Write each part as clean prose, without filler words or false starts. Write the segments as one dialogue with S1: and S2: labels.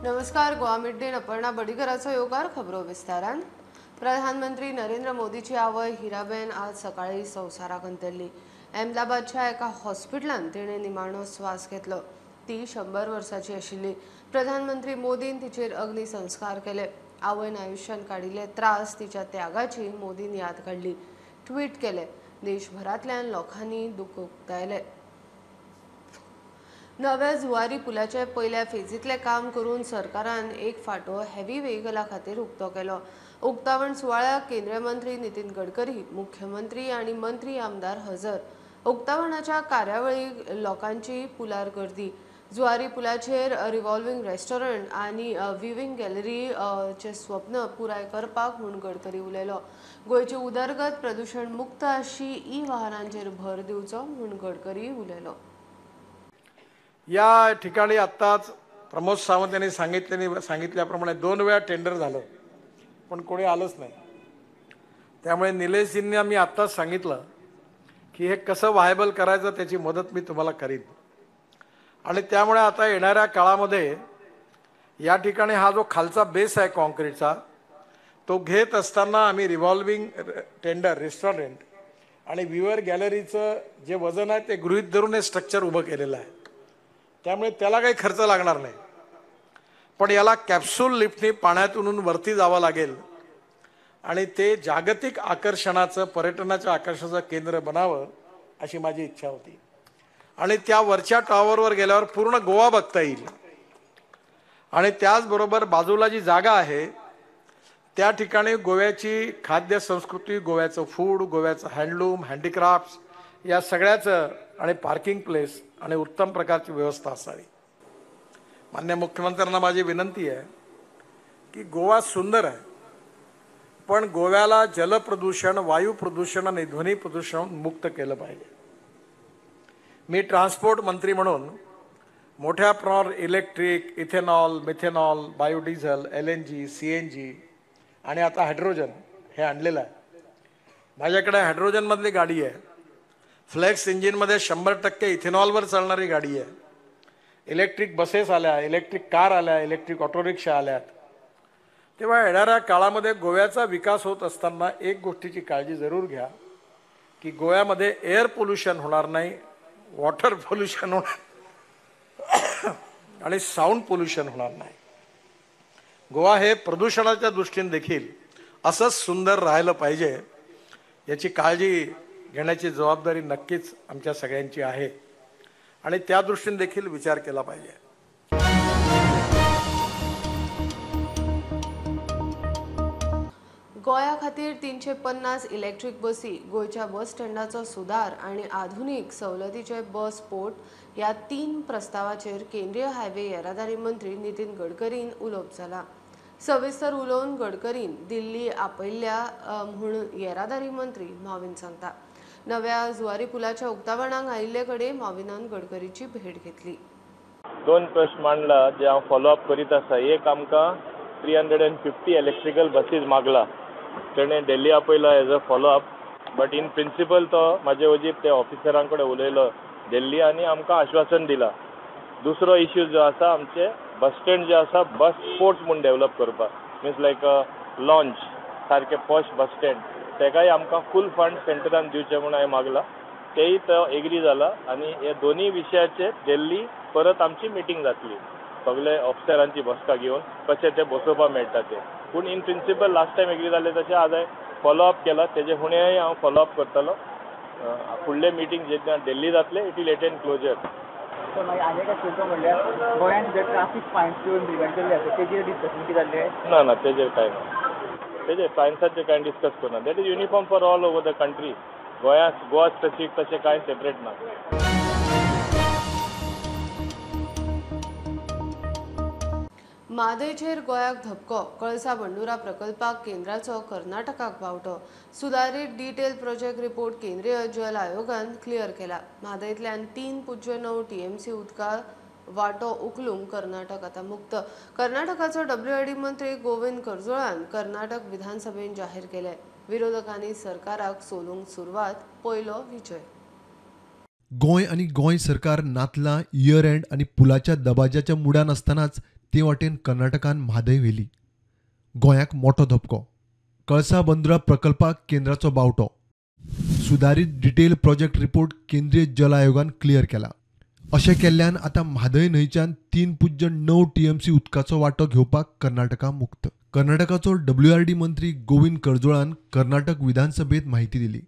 S1: नमस्कार, Goa mid day Aparna बडीकराचो येवकार. खबरो विस्तारान. प्रधानमंत्री नरेंद्र मोदीची आवय हिराबेन आज सकाळी संवसाराक अंतरली. अहमदाबादच्या एका हॉस्पिटलांत तिणें निमाणो स्वास घेतलो. ती 100 वर्सांची आशिल्ली. प्रधानमंत्री मोदीन तिचेर अग्निसंस्कार केले. आवयन आयुश्यान काडिल्ले त्रास, तिच्या त्यागाची मोदीन याद काडली. ट्वीट केले. देशभरांतल्यान लोकांनी दुख्ख उक्तायलें. नव्या जुवारी पुलाचे पयल्या फेजींतलें काम करून सरकारान एक फांटो हेवी व्हेकला खातीर उक्तो केलो. उक्तावण सुवाळ्याक केंद्रीय मंत्री नितीन गडकरी, मुख्यमंत्री आनी मंत्री आमदार हजर. उक्तावणाच्या कार्यावळीक लोकांची पुलार गर्दी. जुवारी पुलाचेर रिव्हॉल्विंग रेस्टॉरंट आनी विविंग गॅलरीचें स्वप्न पुराय करपाक म्हूण गडकरी उलयलो. गोंयची उदरगत प्रदूशण मुक्त अशी ई वाहनांचेर भर दिवचो म्हूण गडकरी उलयलो.
S2: या ठिकाणी आत्ताच प्रमोद सावंत यांनी सांगितल्याप्रमाणे 2 वेळा टेंडर झालं, पण कोणी आलंच नाही. त्यामुळे निलेशजींनी आम्ही आत्ताच सांगितलं की हे कसं व्हायबल करायचं त्याची मदत मी तुम्हाला करीन. आणि त्यामुळे आता येणाऱ्या काळामध्ये या ठिकाणी हा जो खालचा बेस आहे कॉन्क्रीटचा, तो घेत असताना आम्ही रिव्हॉल्विंग टेंडर रेस्टॉरंट आणि व्ह्युअर गॅलरीचं जे वजन आहे ते गृहीत धरून हे स्ट्रक्चर उभं केलेलं आहे. त्यामुळे त्याला काही खर्च लागणार नाही, पण याला कॅप्सूल लिफ्टने पाण्यातून वरती जावं लागेल आणि ते जागतिक आकर्षणाचं, पर्यटनाच्या आकर्षणाचं केंद्र बनावं अशी माझी इच्छा होती. आणि त्या वरच्या टॉवरवर गेल्यावर पूर्ण गोवा बघता येईल. आणि त्याचबरोबर बाजूला जी जागा आहे त्या ठिकाणी गोव्याची खाद्य संस्कृती, गोव्याचं फूड, गोव्याचं हँडलूम, हँडीक्राफ्ट्स या सगळ्याचं आणि पार्किंग प्लेस आणि उत्तम प्रकारची व्यवस्था असावी. माननीय मुख्यमंत्र्यांना माझी विनंती आहे की गोवा सुंदर आहे, पण गोव्याला जलप्रदूषण, वायू प्रदूषण आणि ध्वनी प्रदूषण मुक्त केलं पाहिजे. मी ट्रान्सपोर्ट मंत्री म्हणून मोठ्या प्रमाणावर electric, ethanol, methanol, biodiesel, LNG, CNG आणि आता हायड्रोजन हे आणलेलं आहे. माझ्याकडे हायड्रोजनमधली गाडी आहे. फ्लेक्स इंजिनमध्ये 100% इथेनॉलवर चालणारी गाडी आहे. इलेक्ट्रिक बसेस आल्या, इलेक्ट्रिक कार आल्या, इलेक्ट्रिक ऑटोरिक्षा आल्यात. तेव्हा येणाऱ्या काळामध्ये गोव्याचा विकास होत असताना एक गोष्टीची काळजी जरूर घ्या की गोव्यामध्ये एअर पोल्युशन होणार नाही, वॉटर पोल्युशन होणार आणि साऊंड पोल्युशन होणार नाही. गोवा हे प्रदूषणाच्या दृष्टीने देखील असंच सुंदर राहिलं पाहिजे याची काळजी घेण्याची जबाबदारी नक्कीच आमच्या सगळ्यांची आहे आणि त्या दृष्टीने देखील विचार केला पाहिजे.
S1: गोया खातीर 350 इलेक्ट्रीक बसी, गोंयच्या बस स्टँडाचो सुदार आनी आधुनीक सवलतीचे बस पोर्ट ह्या 3 प्रस्तावाचेर केंद्रीय हायवे येरादारी मंत्री नितीन गडकरीन उलोवप जाला. सविस्तर उलोवन गडकरीन दिल्ली आपयल्ल्या म्हूण येरादारी मंत्री माविन सांगता. नव्या जुवारी पुलाच्या उक्तावणाक आयिल्ले कडेन माविनान गडकरीची भेट घेतली.
S3: 2 प्रश्न मांडला जे हांव फॉलोअप करीत आसा. एक आमकां 350 इलेक्ट्रिकल बसीस मागला, तेणें दिल्ली आपयला as a follow up, but in principle तो म्हाजे वजीब ते ऑफिसरां कडेन उलयलो दिल्ली आनी आमकां आश्वासन दिलां. दुसरो इश्यू जो आसा, आमचे बस स्टँड जे आसा बस पोर्ट म्हूण डेवलप करपाक, मिन्स लायक अ लॉन्च सारकें पॉश बस स्टँड, तेकाय आमकां फूल फंड सेंटरान दिवचें म्हूण हांवें मागलां, तेय तो एग्री जाला. आनी हे दोनूय विशयाचेर दिल्ली परत आमची मिटींग जातली, सगळे ऑफिसरांची बसका घेवन कशें ते बसोवपाक मेळटा ते. पूण in principle last time agree जालें तशें आज हांवें फॉलोअप केला, तेजे फुडेंय हांव फॉलोअप करतलो. फुडले मिटींग जेन्ना दिल्ली जातले it will attend closure. ना ना तेजेर कांय ना, तेजेर फायन्साचेर कांय डिस्कस करना. That is uniform for all over the country. Goa specific तशें कांय सेपरेट ना.
S1: म्हादयचेर गोंयाक धपको. कळसा बंडुरा प्रकल्पाक केंद्राचो कर्नाटकाक बावटो. सुदारीत डिटेल प्रोजेक्ट रिपोर्ट केंद्रीय जल आयोगान क्लियर केला. म्हादयंतल्यान 3.9 TMC उदका वांटो उखलूंक कर्नाटक आतां मुक्त. कर्नाटकाचो WID मंत्री गोविंद करजोळान कर्नाटक विधानसभेन जाहीर केले. विरोधकांनी सरकाराक सोलूंक सुरवात, पयलो विजय.
S4: गोंय आनी गोंय सरकार नातलां इयर एंड आनी पुलाच्या दबाज्याच्या मुडान आसतनाच ते वाटेन कर्नाटकान म्हादय व्हेली. गोंयाक मोठो धपको. कळसा बंदरा प्रकल्पाक केंद्राचो बावटो. सुदारीत डिटेल प्रोजेक्ट रिपोर्ट केंद्रीय जल आयोगान क्लियर केला. अशें केल्ल्यान आतां म्हादय न्हंयच्यान 3.9 TMC उदकाचो वांटो घेवपाक कर्नाटका मुक्त. कर्नाटकाचो WRD मंत्री गोविंद करजोळान कर्नाटक विधानसभेत म्हायती दिली.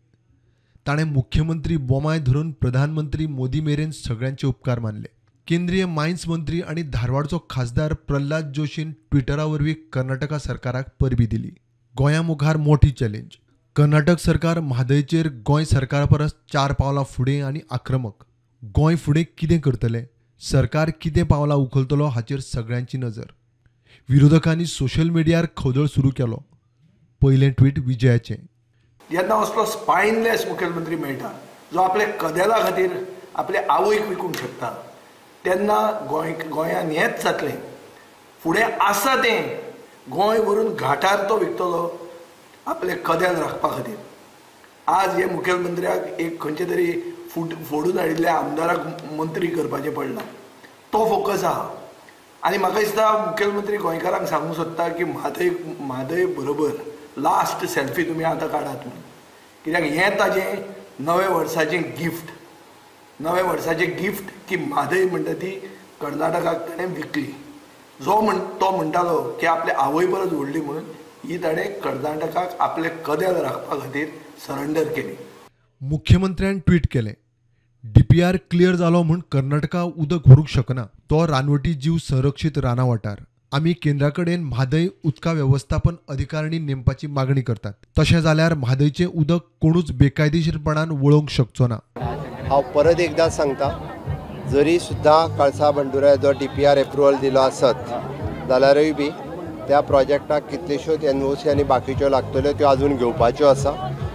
S4: ताणें मुख्यमंत्री बोमाय धरून प्रधानमंत्री मोदी मेरेन सगळ्यांचे उपकार मानले. केंद्रीय मायन्स मंत्री आनी धारवाडचो खासदार प्रल्हाद जोशीन ट्विटरा वरवीं कर्नाटका सरकाराक परबी दिली. गोंया मुखार मोठी चॅलेंज. कर्नाटक सरकार म्हादयचेर गोंय सरकारा परस 4 पावलां फुडें आनी आक्रमक. गोंय फुडें कितें करतलें, सरकार कितें पावलां उखलतलो हाचेर सगळ्यांची नजर. विरोधकांनी सोशल मिडियार खवदळ सुरू केलो. पयलें ट्वीट विजयाचें.
S5: जेन्ना असलो स्पायनलेस मुखेलमंत्री मेळटा जो आपल्या कदेला खातीर आपले आवयक विकूंक शकता तेन्ना गोंयान हेंच जातलें. फुडें आसा तें गोंय व्हरून घाटार तो विकतलो आपलें कदेल राखपा खातीर. आज हे मुखेलमंत्र्याक एक खंयचे तरी फोडून हाडिल्ल्या आमदाराक मंत्री करपाचें पडलां, तो फोकस आहा. आनी म्हाका दिसता मुखेलमंत्री गोंयकारांक सांगूंक सोदता की म्हादय बरोबर लास्ट सेल्फी तुमी आतां काडात म्हणून, कित्याक हें ताजें नव्या वर्साचें गिफ्ट, नव्या वर्साचें गिफ्ट की म्हादय म्हणटा ती कर्नाटकाक ताणें विकली. जो तो म्हणटालो की आपले आवय परस व्हडली म्हणून, ही ताणें कर्नाटकाक आपले कदेल राखपा खातीर सरेंडर केली.
S4: मुख्यमंत्र्यान ट्वीट केलें, DPR clear जालो म्हूण कर्नाटका उदक व्हरूंक शकना, तो रानवटी जीव संरक्षीत राना वाठार. आमी केंद्रा कडेन म्हादय उदका वेवस्थापन अधिकारिणी नेमपाची मागणी करतात. तशें जाल्यार म्हादयचें उदक कोणूच बेकायदेशीरपणान वळोवंक शकचो ना.
S6: हांव परत एकदां सांगता, जरी सुद्दां कळसा बंडुरा जो DPR approval दिलो आसत जाल्यारूय बी त्या प्रोजेक्टाक कितल्योश्योच NOC आनी बाकीच्यो लागतल्यो त्यो अजून घेवपाच्यो आसा.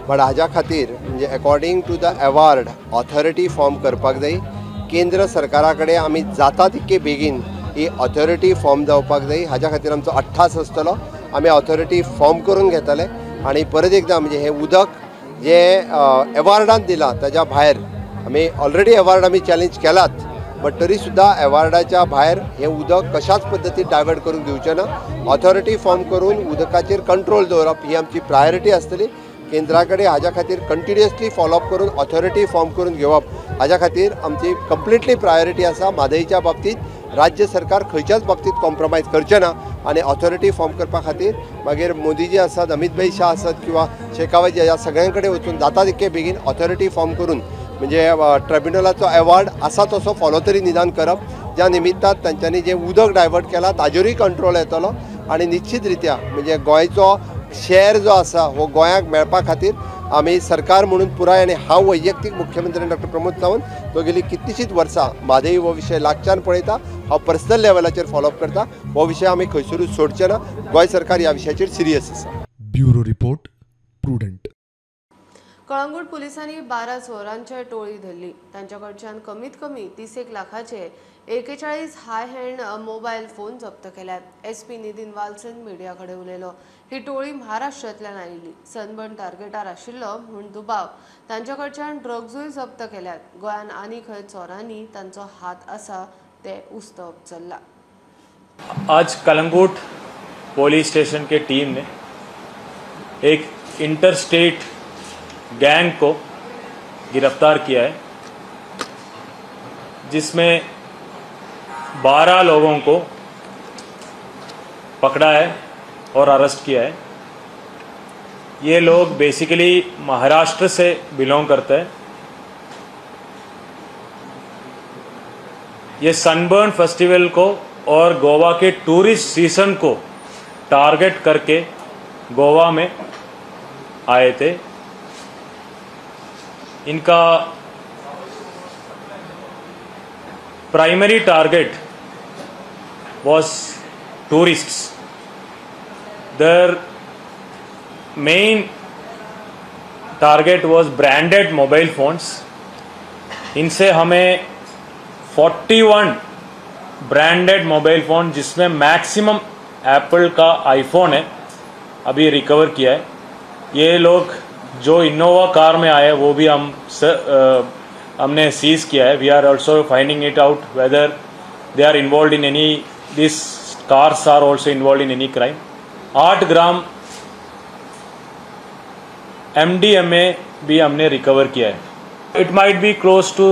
S6: बट हाज्या खातीर म्हणजे according to the award authority form करपाक जाय. केंद्र सरकारा कडेन आमी जाता तितके बेगीन ही ऑथॉरिटी फॉर्म जावपाक जाय, हाज्या खातीर आमचो अट्टास आसतलो. आमी ऑथॉरिटी फॉर्म करून घेतले आनी परत एकदां म्हणजे हें उदक जें एवॉर्डान दिलां ताज्या भायर आमी ऑलरेडी एवॉर्ड आमी चॅलेंज केलात, बट तरी सुद्दां एवॉर्डाच्या भायर हें उदक कशाच पद्दतीन डायवर्ट करूंक दिवचें ना. ऑथॉरिटी फॉर्म करून उदकाचेर कंट्रोल दवरप ही आमची प्रायोरिटी आसतली. केंद्रा कडेन हाज्या खातीर कंटिन्युअसली फॉलोअप करून ऑथॉरिटी फॉर्म करून घेवप हाज्या खातीर आमची कंप्लिटली प्रायोरिटी आसा. म्हादयच्या बाबतींत राज्य सरकार खंयच्याच बाबतींत कॉम्प्रोमायज करचें ना आनी ऑथॉरिटी फॉर्म करपा खातीर मागीर मोदीजी आसात, अमित भाई शाह आसत किंवा शेखावत ह्या सगळ्यां कडेन वचून जाता तितके बेगीन ऑथॉरिटी फॉर्म करून म्हणजे ट्रायब्युनलाचो अवॉर्ड आसा तसो फॉलो तरी निदान करप, ज्या निमित्तान तांच्यांनी जें उदक डायवर्ट केलां ताजेरूय कंट्रोल येतलो आनी निश्चित रित्या म्हणजे गोंयचो शेअर जो आसा हो गोंयाक मेळपा खातीर आमी सरकार म्हणून पुराय आनी हांव वैयक्तीक मुख्यमंत्री डॉक्टर प्रमोद सावंत तो गेली कितलीशींच वर्सां म्हादय हो विशय लागच्यान पळयता, हांव पर्सनल लेवलाचेर फॉलोअप करता. हो विशय आमी खंयसरूच सोडचे ना. गोंय सरकार ह्या विशयाचेर सिरियस आसा.
S4: Bureau report, Prudent.
S1: Calangute पुलिसांनी 12 चोरांची टोळी धरली. तांच्या कडच्यान कमीत कमी 30 लाखाचे 41 हाय हँड मोबायल फोन जप्त केल्यात. SP Nitin Valsan media कडेन उलयलो. ही टोळी महाराष्ट्रांतल्यान आयिल्ली. सनबर्न टार्गेटार आशिल्लो म्हूण दुबाव. तांच्या कडच्यान ड्रग्जूय जप्त केल्यात. गोंयान आनी खंय चोरांनी तांचो हात आसा ते उस्तवप चल्ला.
S7: आज Calangute police station K team ने एक इंटरस्टेट गैंग को गिरफ्तार किया है, जिसमें 12 लोगों को पकड़ा है और अरेस्ट किया है। ये लोग बेसिकली महाराष्ट्र से बिलोंग करते हैं। ये सनबर्न फेस्टिवल को और गोवा के टूरिस्ट सीजन को टारगेट करके गोवा में आए थे। इनका primary target was tourists. Their main target was branded mobile phones. इनसे हमें 41 ब्रांडेड मोबाइल फ़ोन, जिसमें मैक्सिमम एप्पल का आईफोन है, अभी रिकवर किया है। ये लोग जो इनोवा कार में आए वो भी हमने सीज किया है। We are also finding it out whether they are involve in any this Cars are also involve in any crime. 8 gram MDMA भी हमने रिकवर किया है। It might be close to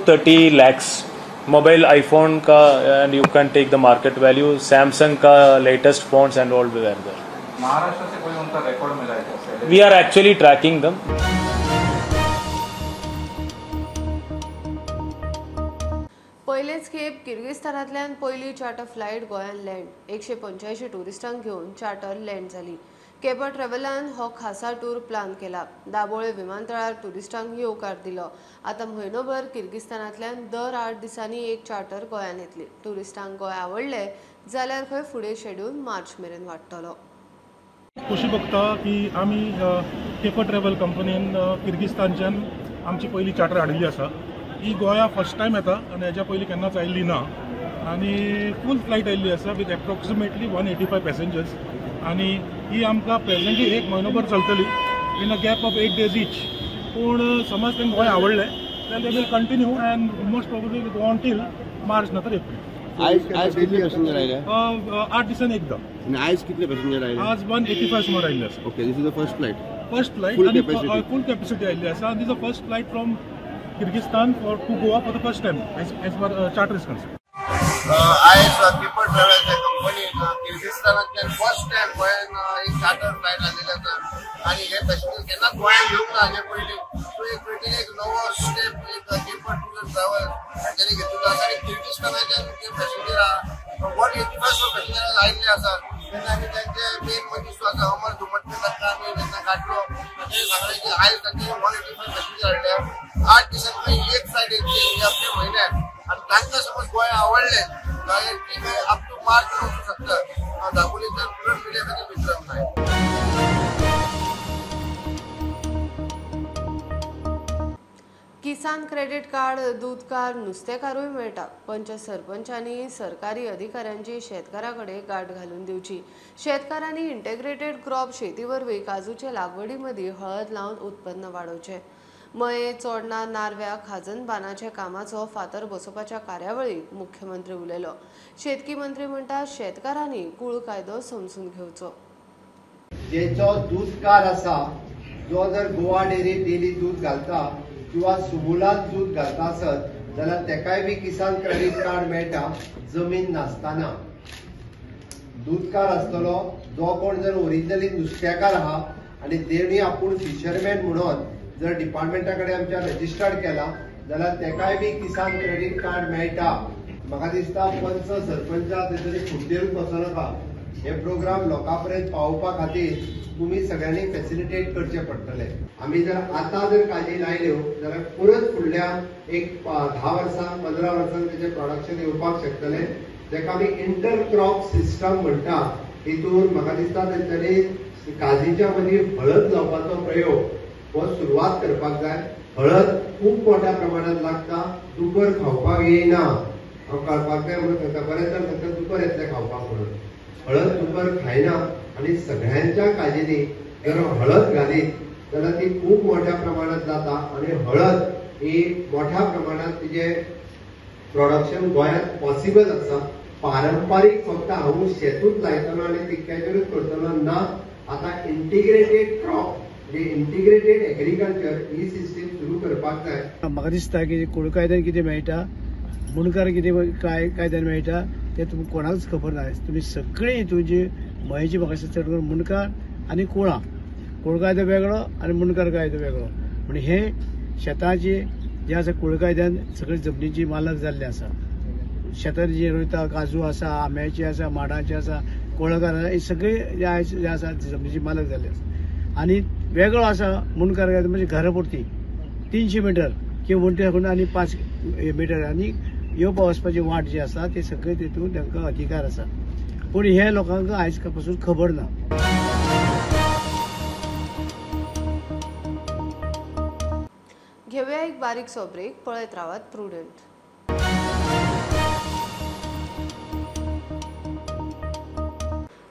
S7: 30 lakhs. Mobile iPhone का and you can take the market value, Samsung का latest phones and all were there.
S8: Maharashtra से कोई उनका record मिला है क्या?
S7: We are actually tracking them.
S1: पयलेच खेप किर्गिस्तानांतल्यान पयली चार्टर फ्लायट गोंयांत लँड. 185 टुरिस्टांक घेवन चार्टर लँड जाली. केपर ट्रॅव्हलान हो खासा टूर प्लान केला. दाबोळे विमानतळार टुरिस्टांक येवकार दिलो. आतां म्हयनोभर किर्गिस्तानांतल्यान दर 8 दिसांनी एक चार्टर गोंयांत येतली. टुरिस्टांक गोंय आवडलें जाल्यार खंय फुडें शेड्यूल मार्च मेरेन वाडटलो.
S9: खोशी भोगता की आमी केपर ट्रॅव्हल कंपनीन किर्गिस्तानच्यान आमची पयली चार्टर हाडिल्ली आसा. ही गोंया फर्स्ट टायम येता आनी हेज्या पयलीं केन्नाच आयिल्ली ना आनी फूल फ्लायट आयिल्ली आसा विथ एप्रोक्सिमेटली 185 पॅसेंजर्स आनी ही आमकां प्रेझेंटली एक म्हयनोभर चलतली in a gap of 8 days each. पूण समज तांकां गोंय आवडलें जाल्यार they will continue and most probably go on till March ना तर एप्रील.
S10: आयज कितले पॅसेंजर आयले?
S9: 8 दिसांनी एकदां.
S10: आनी आयज कितले पॅसेंजर आयले?
S9: आज 185 सुमार आयिल्ले आसा.
S10: Okay, this is the first flight.
S9: First flight आनी फूल कॅपॅसिटी आयिल्ली आसा आनी this the first flight from Kyrgyzstan to Goa for the first time as far charter is concern.
S6: आयज केपर ट्रॅव्हल्स ह्या कंपनीन किर्गिस्तानांतल्यान फर्स्ट टायम गोंयान एक चार्टर फ्लायट आयिल्ली आसा आनी हे पॅसेंजर केन्नाच गोंयांत येवंक ना हाजे पयलीं. सो एक पेटीन एक नवो स्टेप एक केपर टूर ट्रॅव्हल्स हांच्यांनी घेतिल्लो आसा आनी किर्गिस्तानाच्यान जे पॅसेंजर आहा 185 पॅसेंजर आयिल्ले आसा तेन्ना आमी तांचे मेन मनीस जो आसा अमर धुमटकर तांकां आमी तेन्ना गाठलो. तांणी सांगलें की आयज तांचे 185 पॅसेंजर हाडल्या, 8 दिसांनी एक फ्लायट येतली आपल्या म्हयन्याक आनी तांकां समज गोंय आवडलें जाल्यार ती काय अप टू मार्च वचूंक शकता. दाबोलीच्यान पुरण मिडिया खातीर विक्रम नायक.
S1: किसान क्रेडिट कार्ड दूदकार नुस्तेकारूय मेळटा. पंच सरपंचांनी सरकारी अधिकाऱ्यांची शेतकारां कडेन गांठ घालून दिवची. शेतकारांनी इंटेग्रेटेड क्रॉप शेती वरवीं काजूचे लागवडी मदीं हळद लावन उत्पन्न वाडोवचें. मये चोडणा नार्व्या खाजन बांदाच्या कामाचो फातर बसोवपाच्या कार्यावळीक मुख्यमंत्री उलयलो. शेतकी मंत्री म्हणटा शेतकारांनी कूळ कायदो समजून घेवचो.
S6: जेचो दूदकार आसा जो जर गोवा डेअरी डेली दूद घालता किंवा सुमुलात दूद घालता आसत जाल्यार तेकाय बी किसान क्रेडीट कार्ड मेळटा. जमीन नासतना दूदकार आसतलो जो कोण जर ओरिजिनली नुस्तेकार आहा आनी तेणी आपूण फिशरमॅन म्हणून जर डिपार्टमेंटा कडेन आमच्या रजिस्टर्ड केला जाल्यार तेकाय बी किसान क्रेडीट कार्ड मेळटा. म्हाका दिसता पंच सरपंचा तेतरी फुडलेरूच वचो नाका. हे प्रोग्राम लोकां पर्यंत पावोवपा खातीर तुमी सगळ्यांनी फॅसिलिटेट करचे पडटले. आमी जर आतां जर काजी लायल्यो जाल्यार परत फुडल्या एक 10 वर्सां 15 वर्सां तेचें प्रोडक्शन येवपाक शकतलें. तेका आमी इंटर क्रॉप सिस्टम म्हणटा. हितून म्हाका दिसता तेंच्यांनी काजीच्या मदीं हळद लावपाचो प्रयोग हो सुरवात करपाक जाय. हळद खूब मोठ्या प्रमाणात लागता, दुकर खावपाक येयना. हांव कळपाक जाय म्हणून सांगता, बरेच जाण सांगता दुकर येतलें खावपाक म्हणून. हळद दुकर खायना आनी सगळ्यांच्या काजींनी जर हळद घालीत जाल्यार ती खूब मोठ्या प्रमाणात जाता आनी हळद ही मोठ्या प्रमाणात तिजें प्रोडक्शन गोंयांत पॉसिबल आसा. पारंपारीक फक्त हांव शेतूच लायतलो आनी तितक्याचेरूच करतलो ना. आतां इंटिग्रेटेड क्रॉप म्हणजे इंटिग्रेटेड एग्रीकल्चर ही सिस्टीम सुरू करपाक जाय.
S11: म्हाका दिसता की कुळ कायद्यान कितें मेळटा, मुंडकार कितें कायद्यान मेळटा तें तुमकां कोणाकच खबर ना. तुमी सगळीं हितून मयेची म्हाका दिसता चड करून मुंडकार आनी कुळां, कुळ कायदो वेगळो आनी मुंडकार कायदो वेगळो. म्हण हे शेताची जे आसा कुळ कायद्यान सगळे जमनीची मालक जाल्ले आसा. शेतान जी रोयता काजू आसा, आंब्याची आसा, माडाची आसा, कोळकार आसा, हे सगळे जे आसा जमनीची मालक जाल्ले आसा. आनी वेगळो आसा मुंडकार कायदो म्हणजे घरा पुरती 300 मिटर किंवा वण्टी साकून आनी 5 मिटर आनी येवपा वचपाची वाट जी आसा ते सगळे तितून तांकां अधिकार आसा. पूण हे लोकांक आयज पासून खबर ना.
S1: घेवया एक बारीकसो ब्रेक. पळयत रावात प्रुडंट.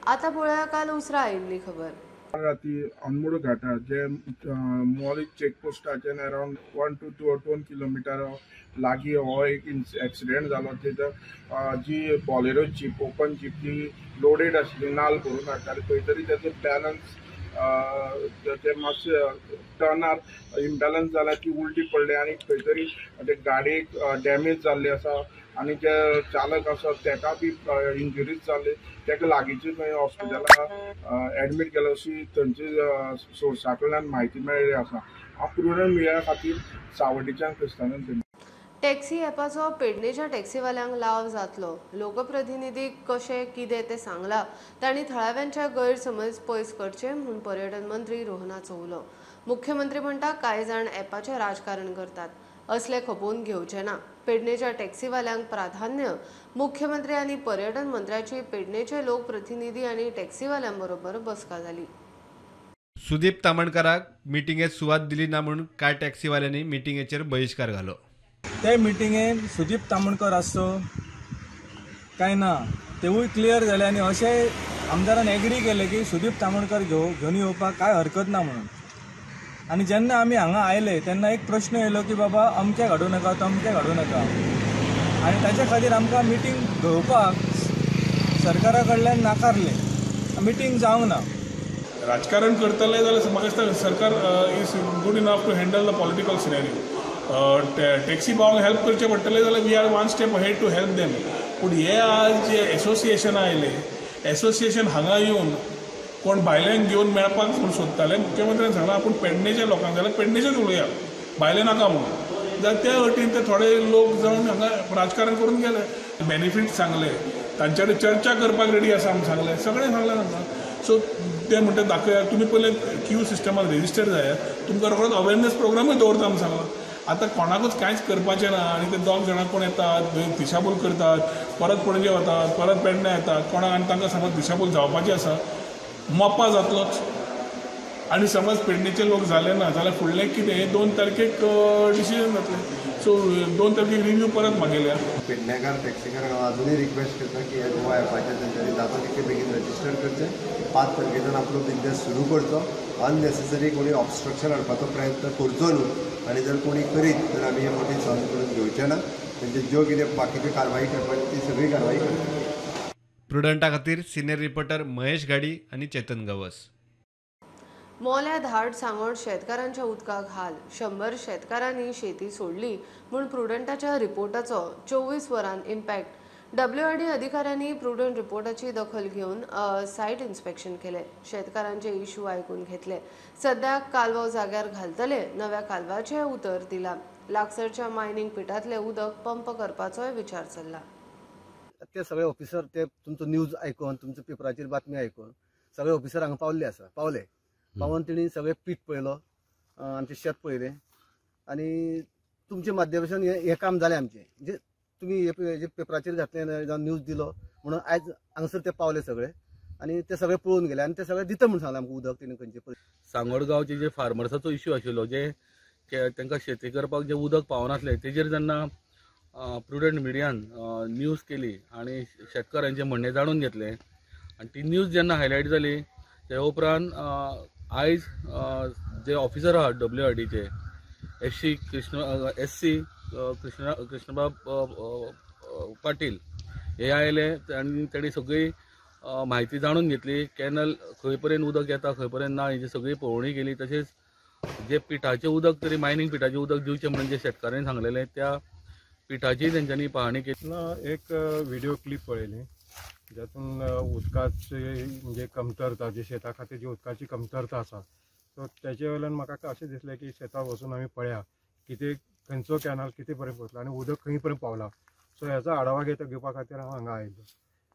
S1: आता पळोवया काल उसरा आयिल्ली खबर.
S12: राती अनमोड घाटार जे मोरी चेकपोस्टाच्यान अरावंड 1 to 2 kilometre लागीं हो एक एक्सिडेंट जालो. थंय जी बॉलेरो जीप ओपन जीप ती लोडेड आसली, नाल भरून हाडटाले, खंय तरी तेजो बॅलन्स ते मातशे टर्नार इम्बॅलन्स जाला, ती उलटी पडली आनी खंय तरी ते गाडयेक डॅमेज जाल्ली आसा आनी जे चालक आसा तेका बी इंजुरीज जाल्ली, तेका लागींचे खंय हॉस्पिटलाक एडमीट केलो अशी थंयचे सोर्सा कडल्यान म्हायती मेळ्ळी आसा. हांव प्रुडंट मिडिया खातीर सावड्डेच्यान क्रिस्तानंद.
S1: टॅक्सी ॲपाचो पेडणेच्या टॅक्सीवाल्यांक लाव जातलो. लोकप्रतिनिधीक कशें कितें तें सांगलां. तांणी थळाव्यांच्या गैरसमज पयस करचे म्हूण पर्यटन मंत्री रोहनाचो उलो. मुख्यमंत्री म्हणटा कांय जाण ॲपाचें राजकारण करतात, असले खपोवन घेवचे ना. पेडणेच्या टॅक्सीवाल्यांक प्राधान्य. मुख्यमंत्री आनी पर्यटन मंत्र्याची पेडणेचे लोकप्रतिनिधी आनी टॅक्सीवाल्यां बरोबर बसका जाली.
S13: सुदीप तामणकराक मिटिंगेत सुवात दिली ना म्हूण कांय टॅक्सीवाल्यांनी मिटिंगेचेर बहिश्कार घालो.
S14: ते मिटिंगेन सुदीप तामणकर आसचो काय ना तेवूय क्लियर जाले आनी अशें आमदारान एग्री केलें की सुदीप तामणकर घेवन येवपाक कांय हरकत ना म्हणून. आनी जेन्ना आमी हांगा आयले तेन्ना एक प्रश्न येयलो की बाबा अमकें घडूं नाका तमकें घडूं नाका आनी ताच्या खातीर आमकां मिटींग घेवपाक सरकारा कडल्यान नाकारलें, मिटींग जावंक ना.
S15: राजकारण करतले जाल्यार म्हाका दिसता सरकार is good enough to handle the political scenario. Taxi भावांक हेल्प करचें पडटलें जाल्यार we are one step ahead to help them. पूण हे आज जे एसोसिएशनां आयले, एसोसिएशन हांगा येवन कोण भायल्यांक घेवन मेळपाक म्हूण सोदताले. मुख्यमंत्र्यान सांगलां आपूण पेडणेच्या लोकांक जाल्यार पेडणेचेच उलोवया, भायले नाका म्हणून. जाल्यार त्या अटीन ते थोडे लोक जावन हांगा राजकारण करून गेले. बेनिफीट सांगले, तांचे कडेन चर्चा करपाक रेडी आसा म्हूण सांगलें, सगळें सांगलें तांकां. सो ते म्हणटा दाखया तुमी पयलें क्यू सिस्टमान रेजिस्टर जायात, तुमकां रोखडोच अवेरनेस प्रोग्रामूय दवरता म्हूण सांगलां. आतां कोणाकूच कांयच करपाचें ना आनी ते दोग जाणां कोण येतात दिशाभूल करतात, परत पणजे वतात, परत पेडण्यां येतात, कोणाक आनी तांकां समज दिशाभूल जावपाची आसा, मोपा जातलोच. आनी समज पेडणेचे लोक जाले ना जाल्यार फुडलें कितें 2 तारखेक डिसिजन जातलें. सो 2 तारखेक रिव्यू परत मागयल्या.
S6: पेडणेकार टॅक्सीकारांक हांव आजुनूय रिक्वेस्ट करता की ह्या गोवा ॲपाचेर तेंच्यांनी जाता तितके बेगीन रजिस्टर करचें, 5 तारखेच्यान आपलो बिजनेस सुरू करचो. अननेसेसरी कोणी ऑबस्ट्रक्शन हाडपाचो प्रयत्न करचो न्हू आनी जर कोणी करीत तर आमी हे मोठी सहन करून घेवचे ना. तेंचे ज्यो कितें बाकीच्यो कारवाई करपाची ती सगळी कारवाई करतले.
S13: प्रुडंटा खातीर सिनियर रिपोर्टर महेश घाडी आनी चेतन गवस.
S1: मोल्या धाड सांगोड शेतकारांच्या उदकाक हाल. 100 शेतकारांनी शेती सोडली म्हूण प्रुडंटाच्या रिपोर्टाचो 24 वरां इम्पॅक्ट. WRD अधिकाऱ्यांनी प्रुडंट रिपोर्टाची दखल घेवन सायट इन्स्पेक्शन केले. शेतकारांचे इश्यू आयकून घेतले. सद्याक कालवो जाग्यार घालतले, नव्या कालवाचें उतर दिलां. लागसरच्या मायनिंग पिटांतलें उदक पंप करपाचोय विचार चल्ला.
S16: ते सगळे ऑफिसर ते तुमचो न्यूज आयकून तुमचो पेपराचेर बातमी आयकून सगळे ऑफिसर हांगा पावल्ले आसा. पावले पावून तेणी सगळे पीठ पळयलो, आमचें शेत पळयलें आनी तुमच्या माध्यमांतल्यान हें काम जालें आमचें. म्हणजे तुमी हे पेपराचेर घातलें जावं न्यूज दिलो म्हणून आयज हांगासर ते पावले सगळे आनी ते सगळे पळोवन गेले आनी ते सगळे दिता म्हूण सांगलें आमकां उदक तेणी खंयचे.
S17: सांगोड गांवचे जे फार्मर्साचो इश्यू आशिल्लो, जे तांकां शेती करपाक जे उदक पावनासलें तेजेर जेन्ना प्रुडंट मिडियान न्यूज केली आनी शेतकारांचें म्हणणें जाणून घेतलें आनी ती न्यूज जेन्ना हायलायट जाली ते उपरांत आयज जे ऑफिसर आहात WRDचे SC कृष्णबाब पाटील हे आयले आनी ताणी सगळी म्हायती जाणून घेतली. कॅनल खंय पर्यंत उदक येता खंय पर्यंत ना हेची सगळी पळोवणी केली. तशेंच जे पिठाचें उदक तरी मायनींग पिठाचें उदक दिवचें म्हणून जे शेतकारांनी सांगलेलें त्या पिठाची तेंच्यांनी पाहणी केली.
S18: एक व्हिडिओ क्लिप पळयली ज्यातून उदकाची म्हणजे कमतरता, जी शेता खातीर जी उदकाची कमतरता आसा, सो तेजे वयल्यान म्हाका अशें दिसलें की शेतां वचून आमी पळया कितें खंयचो कॅनल कितें पर्यंत पावतलो आनी उदक खंय पर्यंत पावला. सो हेचो आढावा घेवपा खातीर हांव हांगा आयिल्लो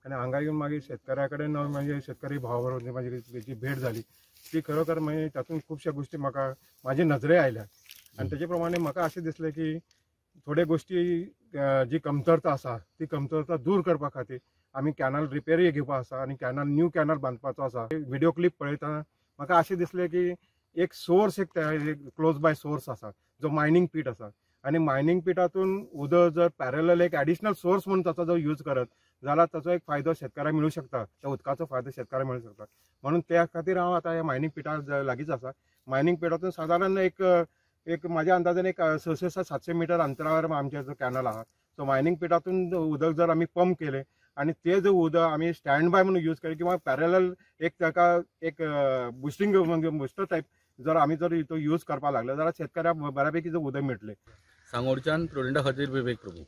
S18: आनी हांगा येवन मागीर शेतकऱ्या कडेन मागीर शेतकरी भावा बरोबर म्हाजी जी भेट जाली ती खरोखर मागीर तातूंत खुबश्या गोश्टी म्हाका म्हाजे नजरे आयल्या आनी तेजे प्रमाणे म्हाका अशें दिसलें की थोड्यो गोश्टी जी कमतरता आसा ती कमतरता दूर करपा खातीर आमी कॅनल रिपेरी घेवपा आसा आनी कॅनल न्यू कॅनल बांदपाचो आसा. व्हिडिओ क्लिप पळयतना म्हाका अशें दिसलें की एक सोर्स एक क्लोज बाय सोर्स आसा जो मायनींग पीट आसा आनी मायनींग पिटातून उदक जर पॅरलल एक एडिशनल सोर्स म्हणून ताचो जर यूज करत जाल्यार ताचो एक फायदो शेतकारांक मेळूं शकता, त्या उदकाचो फायदो शेतकारांक मेळूं शकता. म्हणून त्या खातीर हांव आतां ह्या मायनींग पिटा लागींच आसा. मायनींग पिटातून सादारण एक एक म्हाज्या अंदाजान एक 600 700 मिटर अंतरावर आमचे जो कॅनल आहा, सो मायनींग पिटातून उदक जर आमी पंप केलें आनी ते जर उदक आमी स्टँड बाय म्हणून यूज केलें किंवा पॅरलल एक ताका एक बुस्टिंग म्हणजे बुस्टर टायप जर आमी जर तो यूज करपाक लागले जाल्यार शेतकऱ्याक बऱ्यापैकी जो उदक मेळटलें.
S17: सांगोडच्यान प्रुडंटा खातीर विवेक प्रभू.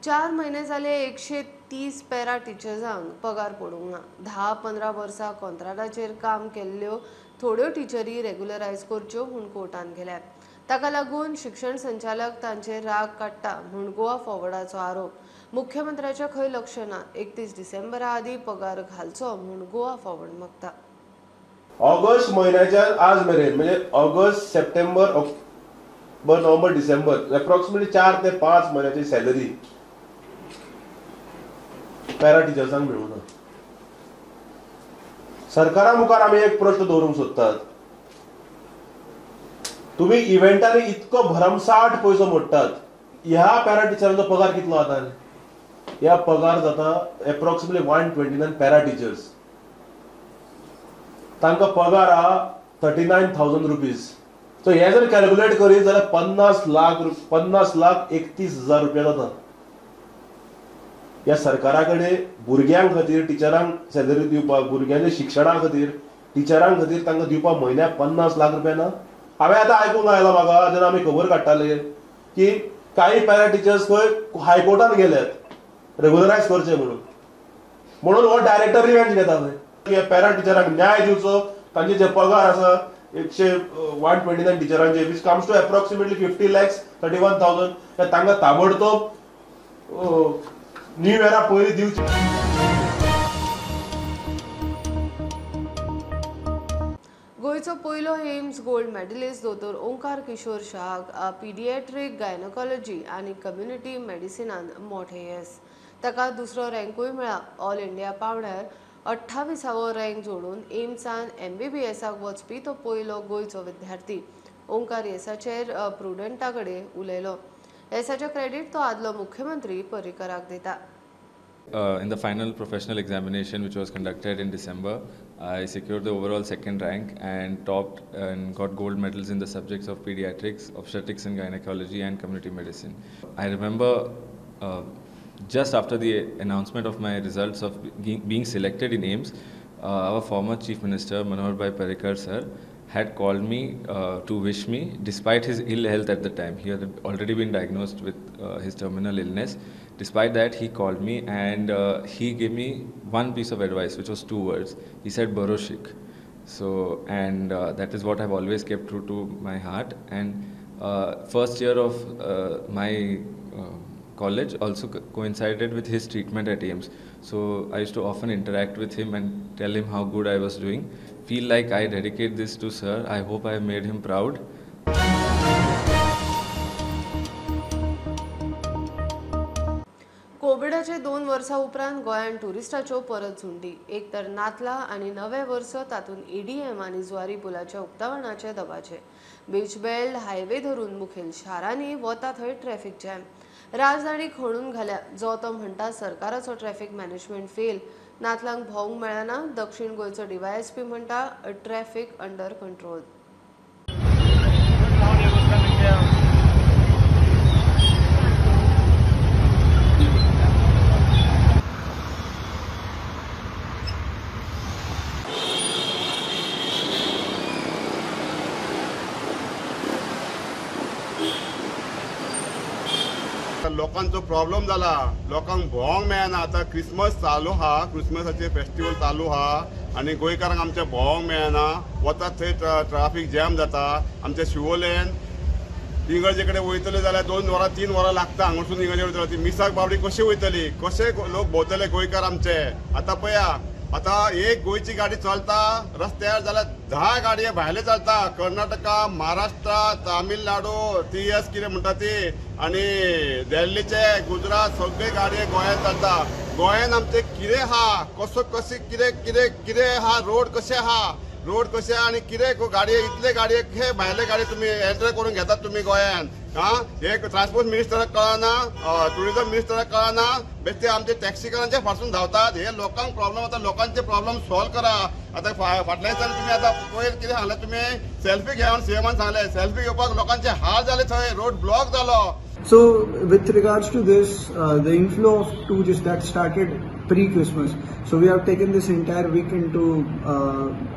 S1: 4 म्हयने जाले 130 पॅरा टिचर्सांक पगार पडूंक ना. 10-15 वर्सां कॉन्त्राटाचेर काम केल्ल्यो थोड्यो टिचरी रेगुलरायज करच्यो म्हूण कोर्टान गेल्यात. ताका लागून शिक्षण संचालक तांचेर राग काडटा म्हूण गोवा फॉवर्डाचो आरोप. मुख्यमंत्र्याचें खंय लक्ष ना. 31 डिसेंबरा आदीं पगार घालचो म्हूण गोवा फॉवर्ड मागता.
S19: ऑगस्ट म्हयन्याच्यान आज मेरेन म्हणजे ऑगस्ट, सप्टेंबर, ऑक्टोबर, नोव्हेंबर, डिसेंबर एप्रॉक्सिमेटली 4 ते 5 म्हयन्याची सॅलरी पॅरा टिचर्सांक मेळूंक ना. सरकारा मुखार आमी एक प्रश्न दवरूंक सोदतात, तुमी इव्हेंटांनी इतको भरमसाठ पयसो मोडटात, ह्या पॅरा टिचरांचो पगार कितलो जाता? ह्या पगार जाता एप्रॉक्सिमेटली 129 पॅरा टिचर्स, तांकां पगार आहा 39,000 रुपीज. सो हे जर कॅल्क्युलेट करीत जाल्यार 50,31,000 रुपया जाता. ह्या सरकारा कडेन भुरग्यां खातीर टिचरांक सॅलरी दिवपाक, भुरग्यांच्या शिक्षणा खातीर टिचरां खातीर तांकां दिवपाक म्हयन्याक 50 लाख रुपया ना. हांवें आतां आयकूंक आयलां म्हाका जेन्ना आमी खबर काडटाले की कांय पॅरा टिचर्स खंय हायकोर्टान गेल्यात रेगुलरायज करचें म्हणून, म्हणून हो डायरेक्टर रिव्हेंज घेता खंय. पॅरा टिचरांक न्याय दिवचो, तांचे जे पगार आसा 129 टिचरांचे which comes to approximately 50,31,000, तांकां ताबडतोब न्यू इयरा पयलीं दिवचे.
S1: गोंयचो पयलो एम्स गोल्ड मेडलिस्ट दोतोर ओंकार किशोर शाहक पिडिएट्रीक गायनोकॉलॉजी आनी कम्युनिटी मेडिसिनान मोठें येस. ताका दुसरो रँकूय मेळ्ळा. ऑल इंडिया पांवड्यार 28वो रँक जोडून एम्सान MBBSाक वचपी तो पयलो गोंयचो विद्यार्थी. ओंकार येसाचेर प्रुडंटा कडेन उलयलो. येसाचें क्रेडीट तो आदलो मुख्यमंत्री पर्रीकराक दिता.
S20: In the final professional examination, which was conducted in December, I secured the overall second rank and topped and got gold medals in the subjects of pediatrics, obstetrics and gynecology and community medicine. I remember just after the announcement of my results of being selected in AIIMS, our former Chief Minister Manohar Bhai Parrikar sir had called me to wish me, despite his ill health at the time. He had already been diagnosed with his terminal illness. Despite that, he called me and he gave me one piece of advice, which was 2 words. He said, "Baroshik." So, and that is what I've always kept true to my heart. And first year of my college also coincided with his treatment at AIIMS. So I used to often interact with him and tell him how good I was doing. Feel like I dedicate this to sir. I hope I have made him proud.
S1: कोविडाचे 2 वर्सां उपरांत गोंयांत ट्युरिस्टाच्यो परत झुंडी. एक तर नातला आनी नवें वर्स, तातूंत EDM आनी जुवारी पुलाच्या उक्तावणाचे दबाजे. बीच बेल्ट हायवे धरून मुखेल शारांनी वता थंय ट्रॅफिक जॅम. राजधानी खणून घाल्या. जो तो म्हणटा सरकाराचो ट्रॅफिक मॅनेजमेंट फेल. नातलांक भोवंक मेळना. दक्षिण गोंयचो DYSP म्हणटा ट्रॅफिक अंडर कंट्रोल.
S21: लोकांचो प्रॉब्लम जाला, लोकांक भोंवंक मेळना. आतां क्रिसमस चालू आहा, क्रिसमसाचे फेस्टिवल चालू आहा आनी गोंयकारांक आमच्या भोंवंक मेळना. वतात थंय ट्राफीक जॅम जाता. आमच्या शिवोलेन इगर्जे कडेन वयतले जाल्यार 2 वरां 3 वरां लागता हांगासून इगर्जे वयतले. ती मिसाक बावडी कशी वयतली, कशे लोक भोंवतले गोंयकार आमचे. आतां पळया, आतां एक गोंयची गाडी चलता रस्त्यार जाल्यार 10 गाडये भायले चलता. कर्नाटका, महाराष्ट्र, तामिळनाडू, TS कितें म्हणटा ती, आनी दिल्लीचे, गुजरात, सगळे गाडये गोंयांत चलता. गोंयांत आमचे कितें आहा, कसो कशें कितें कितें कितें आहा, रोड कशे आहा, रोड कशे आनी कितें गाडये, इतले गाडये हे भायले गाडये तुमी एंटर करून घेतात तुमी गोंयांत. आं हे ट्रान्सपोर्ट मिनिस्टराक कळना, ट्युरिजम मिनिस्टराक कळना, बेश्टे आमचे टॅक्सीकारांचे फाटसून धांवतात. हे लोकांक प्रॉब्लम आतां, लोकांचे प्रॉब्लम सॉल्व करा. आतां फाटल्या दिसान तुमी आतां पयर कितें सांगलें तुमी, सेल्फी घेया म्हणून सीएमान सांगलें, सेल्फी घेवपाक लोकांचे हाल जाले, थंय रोड ब्लॉक जालो.
S2: So with regards to this, the inflow of tourists that started pre-Christmas, so we have taken this entire week into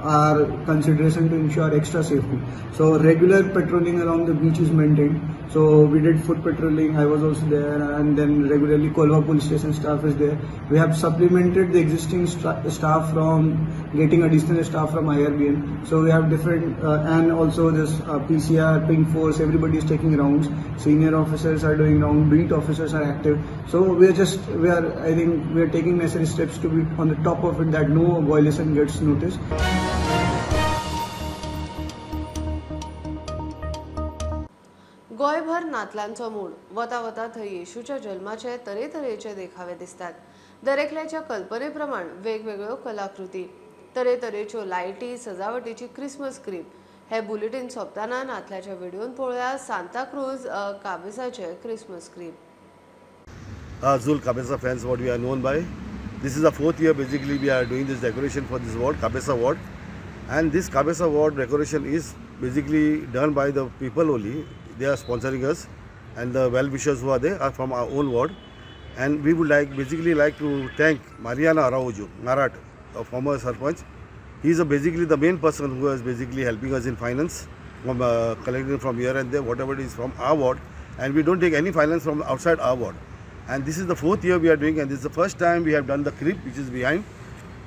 S2: our consideration to ensure extra safety. So regular patrolling along the beach is maintained. So we did foot patrolling, I was also there, and then regularly Colva police station staff is there. We have supplemented the existing staff from getting additional staff from IRBN. So we have different, and also this PCR, Pink Force, everybody is taking rounds. Senior officers are doing round, beat officers are active. So I think we are taking necessary steps to be on the top of it that no violation gets noticed.
S1: गोंयभर नातलांचो mood, वता वता थंय येशूच्या जल्माचे तरेतरेचे देखावे दिसतात. दरेकल्याच्या कल्पनेप्रमाण वेगवेगळ्यो कलाकृती, तरेतरेच्यो लायटी, सजावटीची क्रिसमस क्रीब. हे बुलेटीन सोंपतना नातलाच्या व्हिडियोन पळोवया Santa Cruz काबेसाचे Christmas crib.
S22: Zul Cabeza fans, what we are known by. This is the fourth year basically we are doing this decoration for this ward, Cabeza ward. And this Cabeza ward decoration is basically done by the people only. They are sponsoring us, and the well-wishers who are there are from our own ward. And we would like basically like to thank Mariana Araujo, Marat, a former sarpanch. He is basically the main person who is basically helping us in finance, from collecting from here and there, whatever it is from our ward. And we don't take any finance from outside our ward. And this is the fourth year we are doing, and this is the first time we have done the crib, which is behind.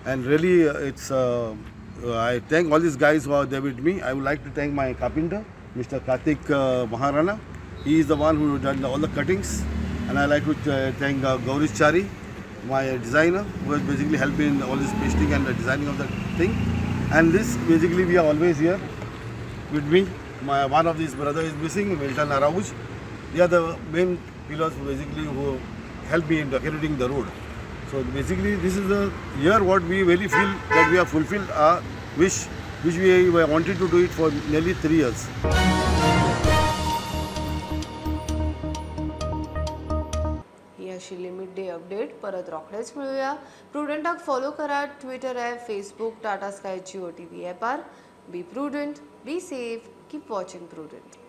S22: And really, it's I thank all these guys who are there with me. I would like to thank my carpenter, Mr. Kartik Maharana. He is the one who done all the cuttings. And I like to thank Gaurish Chari, my designer, who has basically helped me in all this pasting and the designing of the thing. And this basically we are always here with me. My one of these brother is missing, Milton Arauj. They are the main pillars basically who helped me in decorating the road. So basically this is the year what we really feel that we have fulfilled our wish, which we wanted to do it for nearly 3 years.
S1: ही आशिल्ली mid day update. परत रोखडेच मेळुया. प्रुडंटाक follow करा Twitter app, Facebook, Tata Sky, Jio TV ॲपार. Be prudent, be safe, keep watching Prudent.